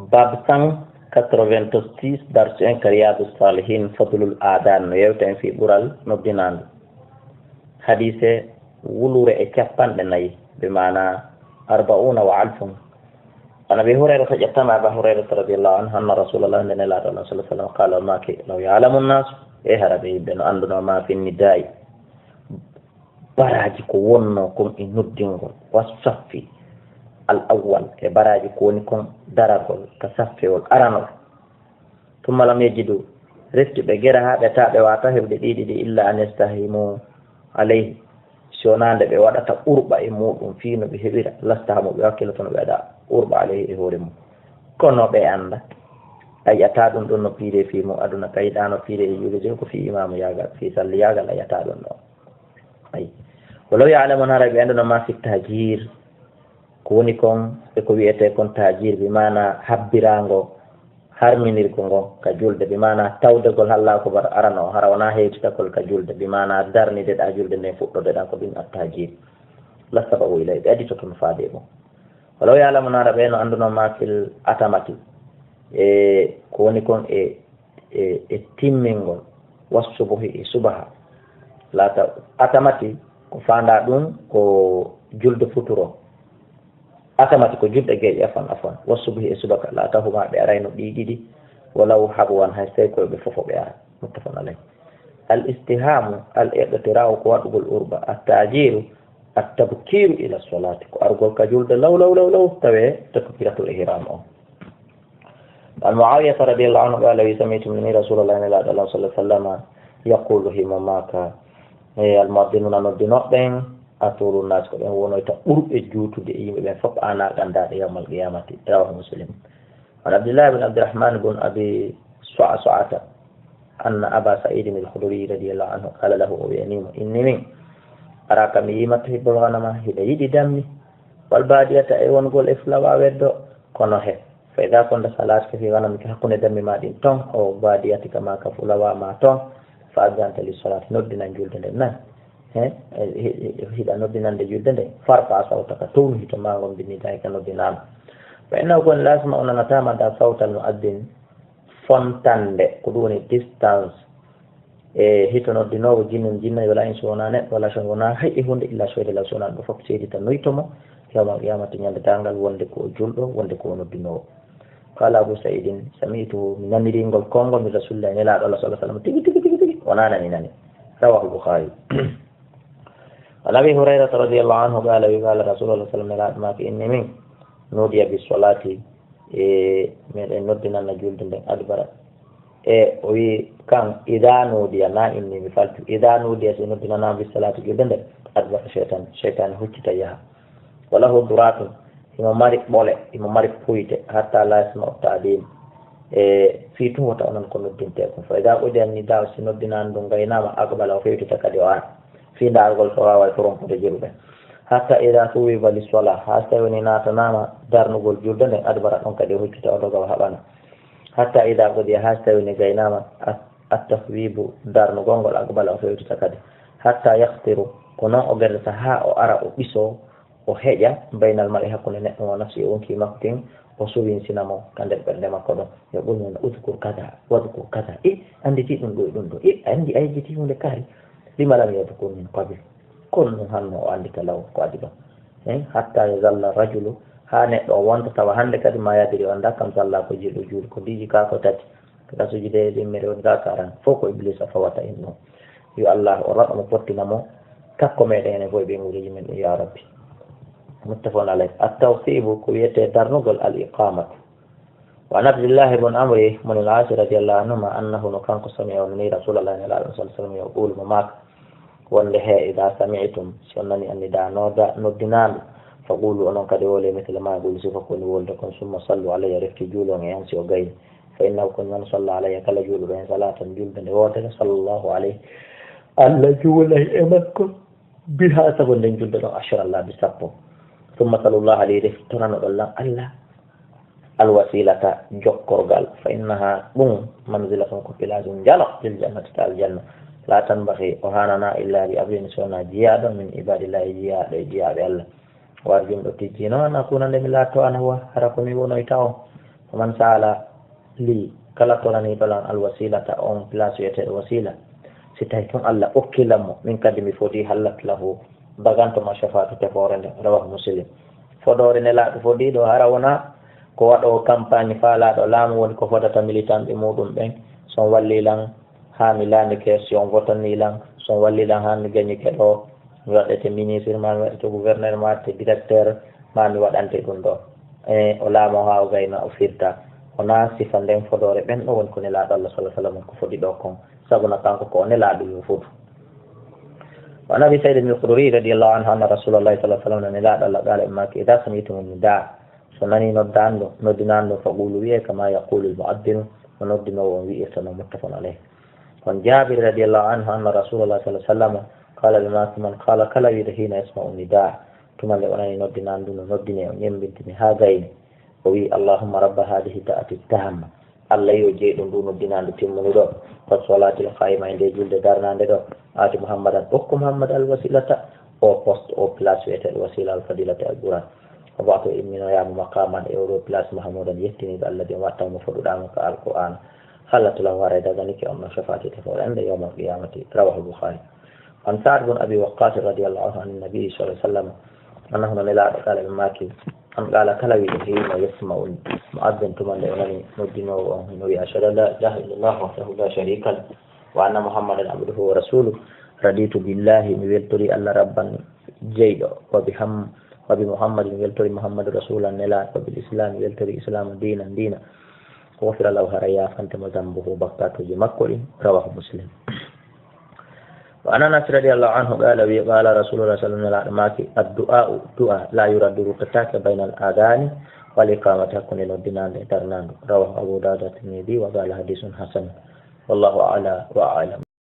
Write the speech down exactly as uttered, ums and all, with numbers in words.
Bab cent quatre-vingt-six, darsu en ka Riyadu Salihin, Fadlul Adan, no yewta en fii ɓural noddinaandu. Hadiise wuluure e capanɗe nayi, bi maana arba'una wa alfun. An Abi Hurayrata, ƴettama Aba Hurayrata radiyallahu anhu, anna Rasulallah, nde Nelaaɗo Allah sallallahu alaihi wasallam, qala, o maaki, law ya'lamu nnasu, e hara ɓe yimɓe no annduno ma fi nida'i, baraaji ko wonnoo kon e noddingol, wa saffi al awwal, e baraaji ko woni kon daragol ka saffewol aranol. Tumma lam yajidu, refti ɓe gera haa ɓe taa ɓe waata heɓde ɗiɗi ɗi, illa an yastahimu alayhi, si wonaa nde ɓe waɗata urɓa e muuɗum fii no ɓe heɓira, lastahamu, ɓe wakkilotono ɓe waɗa urɓa alayhi e hoore mum. Kono ɓe annda, a yi'ataa ɗum ɗon no piiree fii mum aduna, ka yiɗaano piiree e juuɗe joyi, ko fii imaamu yaagal, fii salli yaagal a yi'ataa ɗum ɗon. Ayi. Walaw ya'lamu, hara ɓe annduno ma fi tahjir, ko woni kon e ko wi'etee kon tahjir, bi maana habbiraango, harminirgo ngo ka julde, bi maana tawdegol Allahu akbar arano, hara wonaa hewtitagol ka julde, bi maana darnideɗaa julde nden, fuɗɗodeɗaa ko ɗum at tahjir. Lastabagu ilay, ɓe additoto no faade e mum. Walaw ya'lamu, hara ɓe no annduno ma fil atamati, e ko woni kon e e, e timmingol, wassubuhi e subaha. Laata atamati ko faandaa ɗum ko julde futuro. Atamati ko julɗe geeƴe, afwan, afwan. Wassubuhi e subaka, laata huma ɓe arayno ɗi ɗiɗi, walaw habwan, hay sey ko ɓe fofo ɓe ara. Muttafaqun alayh. Al istihamu, al iqtira'u ko waɗugol urɓa. At tajiru, at tabkiru ila salati, ko argol ka julde law, law, law, law, tawe takbiratul ihram on. An Muawiyata radiyallahu anhu qala, wi, sami'tu, mi nani Rasulallah, Nelaaɗo Allah sallallahu alaihi wasallam, yaqulu, himo maaka, e, al mu'adhdhinuna, noddinooɓe ɓen, atulu nnas, ko ɓen wonoyta ɓurɓe juutude e yimɓe ɓen fof, ana gandaɗe yawmal qiyamati. Rawahu Muslim. An Abdillah bin Abdirrahman bin Abi Su'su'ata anna Aba Sa'idin al-Khudri radiyallahu anhu qala lahu, o wi'ani mo, inni min, araka, mi yi'ii ma tuhibbul ghanama, hiɗa yiɗi dammi, wal badiyata, e wongol e fulawa weddo, kono he, fa idha kunta salatuka fi ghanamika, hakkunde dammi ma ɗin ton, o badiyati kama ka fulawa ma ton, fa adhanta li salati, noddinan julde nden nan. He, e, he, he, hiɗa noddinande julde nden. Farfa sawtaka, townu hito ma ngon, bi nida'i, ka noddinaama. Fa innahu, kon, la yasma'u, nanataama da, sawtal mu'adhdhin, fontande, ko ɗum woni distance, e hito noddinoowo, jinnin, jinna, wala insi, wona neɗɗo, wala shay, wona hay e huunde, illa shahida lahu, so wona ɗum fof seedita noyto mo, yawmal qiyamati, ñande darngal, wonde ko o julɗo, wonde ko o noddinoowo. Qala Abu Sa'idin, sami'tuhu, mi naniri ngol konngol min Rasulillahi, Nelaaɗo Allah sallallahu alaihi wasallam, tigi, tigi, tigi, tigi, wona nani, nani. Rawahu Bukhari. An Abi Hurayrata radiyallahu anhu qala, wi, qala Rasulullah sallallahu alaihi wasallam, Nelaaɗo maaki, inni min, nudiya bis salati, e meɗen noddinana julde nden, adbara. E o wi kan, idha nudiya, na inni mi faltu, idha nudiya, si noddinana bis salati julde nden, adbara shaytan, shaytan huccita yaha. Wa lahu duratun, himo mari ɓole, himo mari puyde, hatta la yasma'u ta'din, e fii tun wota onon ko noddintee kon. Fa idha qudiya nida, si noddinaandu ngaynaama, aqbala, o fewtita kadi o ara. Fii ndaargol so waaway korompude juulɓe. Hatta idha thuwiba lis sala, haa so tawi woni naatanaama darnugol julde nden, adbara, ɗon kadi o huccita o doga o haɓana. Hatta idha qudiya, haa so tawi woni gaynaama at-, at-tathwibu, darnugol ngol, aqbala, o fewtita kadi. Hatta yakhtiru, ko non o gerdata haa o ara o ɓisoo, o heƴa baynal mar'i, hakkunde neɗɗo o, nafsi, e wonkii makko kin, o suwinsina mo ka nder ɓernde makko ɗon. Yo ɓurnu no, udkur kada, wadkur kada. E, annditi ɗum ɗo e ɗum ɗo. E, anndi a yejjiti huunde kaari. Lima lam yadkur min qabil. Kono ɗum hanno o anndita law ko adi ɗon. Eh, hatta yazalla rajulu, haa neɗɗo o wonta tawa hannde kadi ma yadiri o annda kam salla ko jiɗo juuli ko diiji ka ko tati. Ka sujude ɗimmere woni ka karan. Fof ko Iblisa fawata en ɗum. Yo Allah o raɗa mo pottina mo. Takko meɗen enen fof e ɓe nguureeji men ɗum, ya Rabbi. Muttafaqun alayh. At-tawsibu ko wiyetee darnugol al iqamatu. Wa an Abdillahi bun Amri bun al-Asi radiyallahu anhuma annahu, no kanko, sami'a, o nani Rasulallah, Nelaaɗo sallallahu alaihi wasallam, yaqulu, mo maaka, wonde, he, idha sami'tum, si on nani annida nodda-, noddinaandu, faqulu, onon kadi wole, mithla ma aqulu, sifa ko woni wolde kon, summa sallu alayya, refti juulon e an si o gayni. Fa innahu, ko man salla alayya, kala juuluɗo hen salatan, julde nde woodere, sallallahu alayhi, Allah juulay e makko biha, sabu nden julde ɗon, ashara, laabi sappo. Summa salullah, leydi toranoɗon lan Allah alwasilata, jokkorgal, fa innaha, ɗum, manzilatun, ko pilaajum njano, fil jannati, ka aljanna. La tanbahi, o hanana, illa li abdin, so wona jiyaaɗo, min ibadillahi, jiyaaɗo e jiyaaɓe Allah. War jumɗo tijjino, ana kuna nde mi laatto ana wa, hara ko mi wonoyta o. Wa man sa'ala li, kala toraniiɗo lan al wasilata, on place wiyeteeɗo wasila, si tawi tun Allah okki lan mo, min kadi mi fodii, hallat lahu, baganto ma shafaatu tefoore nden. Rawahu Muslim. Fodoore Nelaaɗo fodii ɗo hara wona ko waɗoowo campagne faalaaɗo laamu woni ko fodata militanɓe muuɗum ɓen, so on wallii lan haa mi laamike, si on votanii lan, si on wallii lan haa mi gagnike ɗo, mi waɗete ministre, maa mi waɗete gouverneur, maa mi waɗete directeur, maa mi waɗante ɗum ɗo. E o laamoo haa o gayna, o firta. Wonaa sifa nden fodoore ɓen ɗo woni ko Nelaaɗo Allah sallallahu alaihi wasallam ko fodi ɗo kon, sabuna kanko ko o Nelaaɗo yo fodu. وعن أبي سعيد الخدري رضي الله عنه أن رسول الله صلى الله عليه وسلم, Nelaaɗo Allah, قال, ɓe maaki, إذا سمعتم النداء, so nanii noddaandu, noddinaandu, فقولوا, wi'ee, كما يقول المؤذن, no noddinoowo on wi'irta non. متفق عليه. Won Jaabir رضي الله عنه أن رسول الله صلى الله عليه وسلم قال, ɓe maaki, من قال, kala wi'uɗo, حين يسمع النداء, tuma nde o nani noddinaandu no noddinee, o ƴemmbintini haa gayni, o wi'i, اللهم رب هذه الدعوة التامة, Allah yo jeyɗo ndu noddinaandu timmundu ɗo, والصلاة القائمة, e nde julde darnaande ɗo, آت محمدا, okku Muhammad, الوسيلة, o poste, o place wiyeteeɗo wasila, الفضيلة, e ɓural, وابعثه, imminoyaa mo, مقاما, e oo ɗoo place, محمودا, yettiniiɗo, الذي, on watta mo foduɗaa mo ka Alqur'aana, hallat lahu, haray daganike on ɗon, شفاعة, tefoore an nden, يوم القيامة. رواه البخاري. عن سعد بن أبي وقاص رضي الله عنه عن النبي صلى الله عليه وسلم أنه, no Nelaaɗo, قال, ɓe maaki, من قال, kala wi'uɗo, حين يسمع المؤذن, tuma nde o nani noddinoowo on hino wi'a, أشهد أن لا إله إلا الله وحده لا شريك له وأن محمدا عبده ورسوله، رضيت بالله, mi weltorii Allah ربا, jeyɗo, وبحم-, وبمحمد, mi weltorii Muhammadu, رسولا, Nelaaɗo, وبالإسلام, mi weltorii Islaamu, دينا, diina, غفر له, haray yaafante mo, ذنبه, bakkaatuuji makko ɗin. رواه مسلم. وعن أنس رضي الله عنه قال, wi, قال رسول الله صلى الله عليه وسلم, Nelaaɗo maaki, الدعاء, du'a, لا يرد, ruttataake, بين الأذان والإقامة, hakkunde noddinaande e darnaandu. رواه أبو داود والترمذي وقال حديث حسن. والله أعلى وأعلم.